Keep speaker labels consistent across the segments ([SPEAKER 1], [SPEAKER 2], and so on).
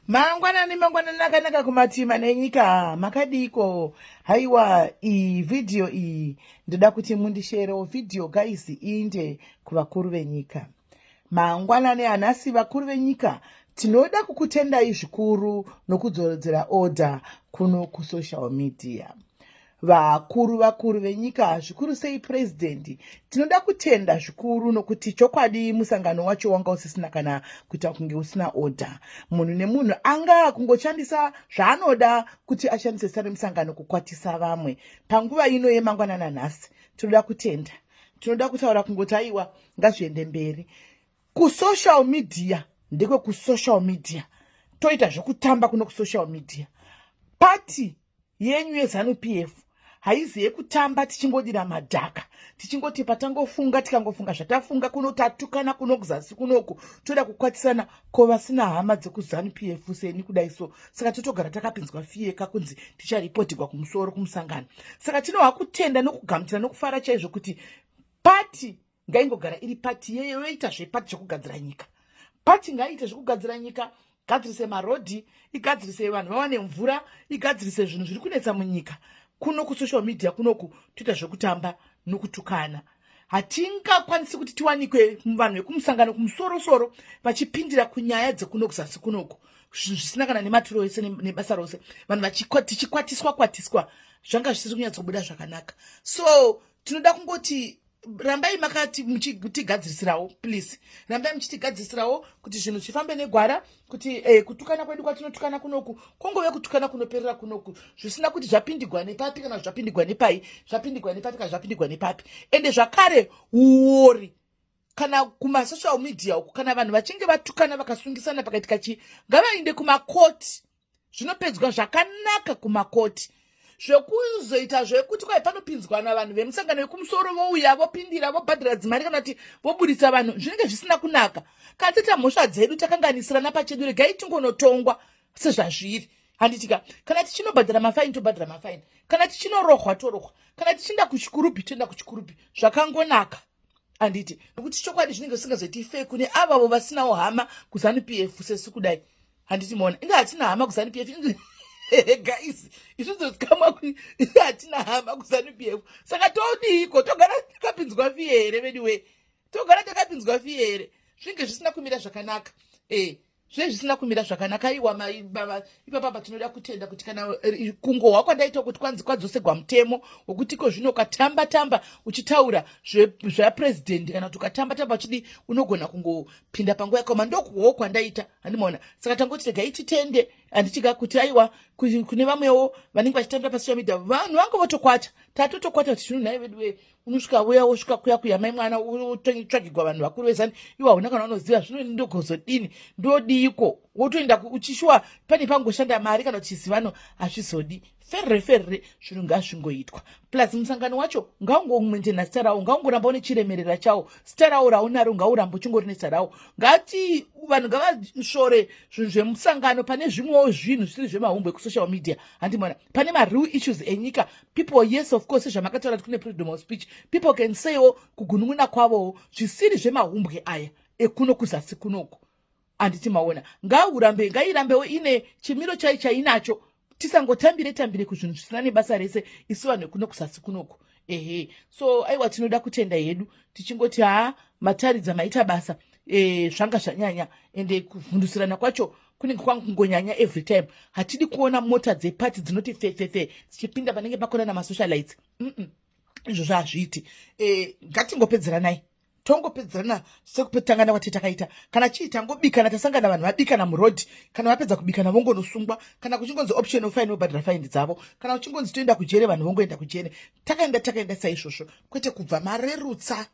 [SPEAKER 1] Mangwanani, mangwanani akanaka kumatima nenyika. Makadiko? Haiwa, iyi vhidhiyo iyi ndoda kuti mundisherewo vhidhiyo guys, iinde kuvakuru venyika. Mangwanani anhasi, vakuru venyika, tinoda kukutendai zvikuru nokudzoredzera order kuno kusocial media. Vakuru vakuru venyika, zvikuru sei purezidendi, tinoda kutenda zvikuru nokuti chokwadi musangano wacho wanga usisina kana kuita kunge usina order. Munhu nemunhu anga kungoshandisa zvaanoda kuti ashandise zita remusangano kukwatisa vamwe. Panguva ino yemangwanana nhasi, tinoda kutenda, tinoda kutaura kungoti aiwa, ngazviende mberi. Kusocial media ndekwekusocial media, toita zvekutamba kuno kusocial media. Pati yenyu yeZanu PF haizi yekutamba tichingodira madhaka, tichingoti patangofunga, tikangofunga zvatafunga kuno, tatukana kuno kuzasi kunoku, toda kukwatisana. Ko vasina hama dzekuZanu PF seni kudai so, saka totogara takapinzwa fiyeka kunzi ticharipotigwa kumusoro kumusangano. Saka tinoha kutenda nokugamuchira nokufara chaizvo kuti pati ngaingogara iri pati yeyo, yoita zvepati, zvekugadzira nyika. Pati ngaiite zvekugadzira nyika, gadzirise marodhi, igadzirise vanhu vawane mvura, igadzirise zvinhu zviri kunetsa munyika. Kuno kusocial media kunoku toita zvekutamba nokutukana. Hatingakwanisi kuti tiwanikwe vanhu vekumusangano kumusorosoro vachipindira kunyaya dzekuno kuzasi kunoku, zvinhu zvisina kana nematuro ese nebasa rose, vanhu tichikwatiswa kwatiswa, zvanga zvisiri kunyatsobuda zvakanaka. So tinoda kungoti rambai makati muchitigadzirisirawo, please, rambai muchitigadzirisirawo kuti zvinhu zvifambe negwara, kuti kutukana kwedu kwatinotukana kunoku kwongove kutukana kunoperera kunoku, zvisina kuti zvapindigwa nepapi kana zvapindigwa nepai, zvapindigwa nepapi kana zvapindigwa nepapi. Ende zvakare uori kana kumasocial media uku, kana vanhu vachinge vatukana, vakasungisana, pakaitika chii, ngavainde kumakoti, zvinopedzwa zvakanaka kumakoti. Zvekuzoita zvekuti kwai panopinzwana vanhu vemusangano vekumusoro, vouya, vopindira, vobhadhara dzimari kana kuti voburitsa vanhu, zvinenge zvisina kunaka. Kana taita mhosva dzedu, takanganisirana pachedu, regai tingonotongwa sezvazviri, handitika? Kana tichinobhadhara mafaini, tobhadhara mafaini. Kana tichinorohwa, torohwa. Kana tichienda kuchikurubi, toenda kuchikurubi. Zvakangonaka, handiti? Nokuti chokwadi zvinenge zvisingazoiti fair kune avavo vasinawo hama kuZanu PF sesu kudai, handiti? Maona, inge hatina hama kuZanu PF, guys. Izvozotkamwa, hatina hama kuZanu PF, saka todiiko? Togara takapinzwa fear here, veduwe? Togara takapinzwa fear here? Zvinge zvisina kumira zvakanaka, zvinge zvisina kumira zvakanaka. Iwa ipapapa tinoda kutenda kuti kana kungohwa kwandaita kuti kwanzi kwadzosegwa mutemo wekuti iko zvino ukatamba tamba uchitaura zvapurezidendi, kana kuti ukatamba tamba uchidi, unogona kungopinda panguva yakaoma. Ndokuhwawo kwandaita, handimaona? Saka tangoti regai titende, handitika, kuti aiwa, kune vamwewo vanenge vachitambira pasocial media, vanhu vange votokwata, tatotokwata kuti zvinhu nhai vedu. Unosvika uya, wosvika kuya kuya mai mwana, wotsvagigwa vanhu vakuru vezani, iwo hauna kana unoziva zvino ndogozodini, ndodiko, wotoenda uchishuwa pane pangoshanda mari kana chizivano, hazvizodi. Ferre ferre, zvinhu ngazvingoitwa. Plus musangano wacho ngaungomaintaina zita rawo, ngaungoramba une chiremerera chawo, zita rawo raunaro, ngauramba uchingori nezita rawo. Ngati vanhu ngavasvore zvinhu zvemusangano pane zvimwewo zvinhu zvisiri zvemahumbwe kusocial media, handimona? Pane mareal issues enyika, people, yes, of course, sezvamakataura kuti kune freedom of speech, people can saywo kugunun'una kwavowo zvisiri zvemahumbwe aya ekuno kuzasi kunoku, handiti maona? Ngaurambe, ngairambewo ine chimiro chai chainacho, tisangotambire tambire kuzvinhu zvisina nebasa rese isu vanhu vekuno kuzasi kunoku. Ehe, so aiwa, tinoda kutenda hedu, tichingoti haa, mataridza, maita basa. Zvanga zvanyanya, ende kuvhundusirana kwacho kunenge kwangu kungonyanya every time. Hatidi kuona mota dzepati dzinoti fefefe dzichipinda panenge pakona namasocialites. Izvozvo hazviiti. Ngatingopedzeranai, tongopedzerana sekupetangana kwati takaita. Kana chii, tangobikana, tasangana, vanhu vabikana murodhi, kana vapedza kubikana vongonosungwa. Kana kuchingonzi option of fine, vobhadhara faini dzavo. Kana kuchingonzi toenda kujere, vanhu vongoenda kujere. Takaenda, takaenda saizvozvo, kwete kubva marerutsa,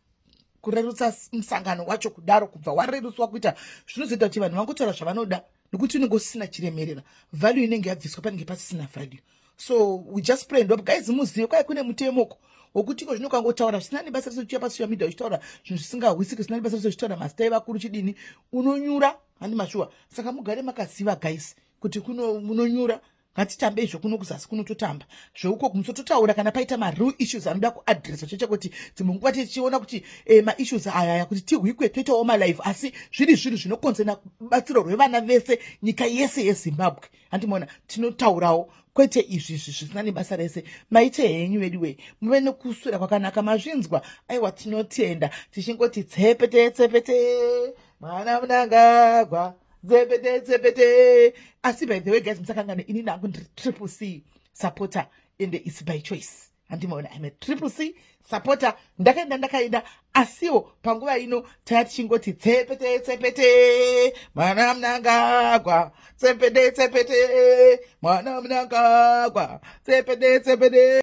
[SPEAKER 1] kurerutsa musangano wacho kudaro, kubva warerutswa kuita zvinozoita kuti vanhu vangotaura zvavanoda, nekuti unenge usisina chiremerera, value inenge yabviswa, panenge pasisina value. So we just pray and hope, guys, muzive kwai kune mutemoko wokuti iko zvino ukangotaura zvisina nebasa rese uchiya pasocial media, uchitaura zvinhu zvisingahwisiki, zvisina nebasa rese, uchitaura mazita evakuru, chidini, unonyura, handi mashuwa? Saka mugare makaziva, guys, kuti kuno munonyura. Ngatitambe izvo kuno kuzasi kuno, totamba zveuko kumusoro, totaura kana paita mareal issues anoda kuaddresswa. Chete kuti dzimwe nguva tichiona kuti maissues aya kuti tihwikwe, toitawo malive, asi zviri zvinhu zvinokonzena batsiro rwevana vese, nyika yese yeZimbabwe, handimaona, tinotaurawo, kwete izvi izvi zvisina nebasa rese. Maite henyu veduwei, muve nekuswera kwakanaka. Mazvinzwa? Aiwa, tinotenda. Tichingoti tsepete tsepete, mwana Munangagwa, tsepete tsepete. Asi by the way guys, musakangane, ini nangu ndiri Triple C supporter and it's by choice, handimaona. I'm a Triple C supporter. Ndakaenda, ndakaenda, asiwo panguva ino taya tichingoti tsepete tsepete, mwana Munangagwa, tsepete tsepete, mwana Munangagwa, tsepete tsepete.